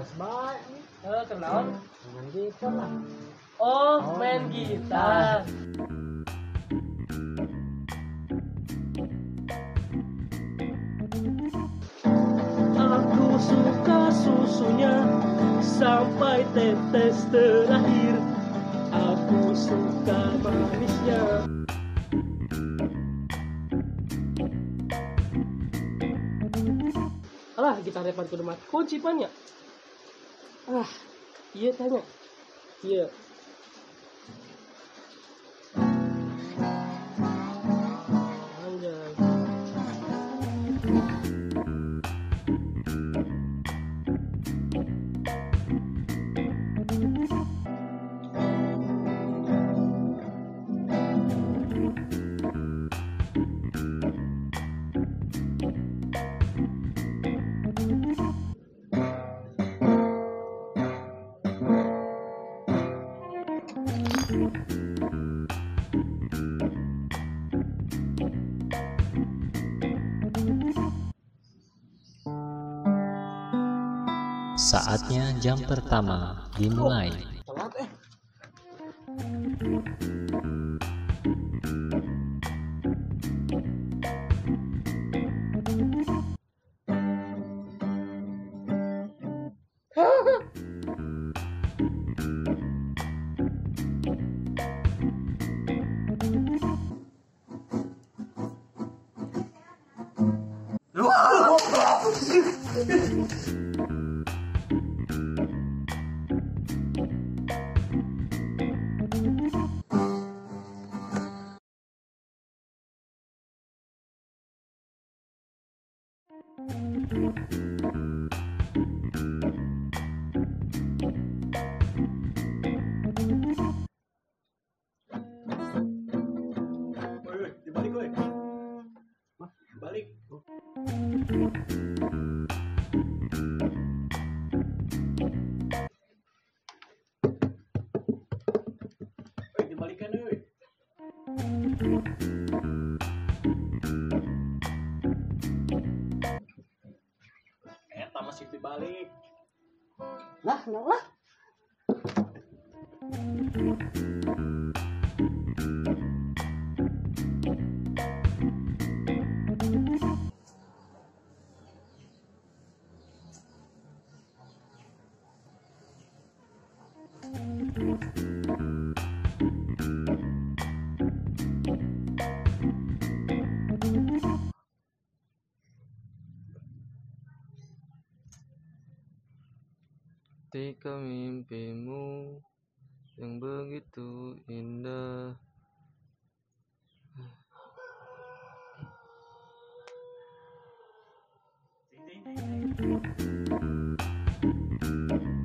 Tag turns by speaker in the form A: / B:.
A: Tos bae.
B: Heuh, keur naon?
A: Main gitar lah.
B: Oh, main gitar. Aku suka susunya sampai tetes terakhir. Aku suka manisnya. Alah, gitar depan kudu mati kunci pan ya. Ah, iya tanya. Iya. Anjay.
C: Saatnya jam pertama dimulai.
A: Telat eh.
D: Woi, dibalik woi. Mah, balik. Woi, dibalikan woi. Eta masih dibalik.
A: Lah, lah.
E: Ketika mimpimu yang begitu indah.
D: Ding, ding, ding, ding.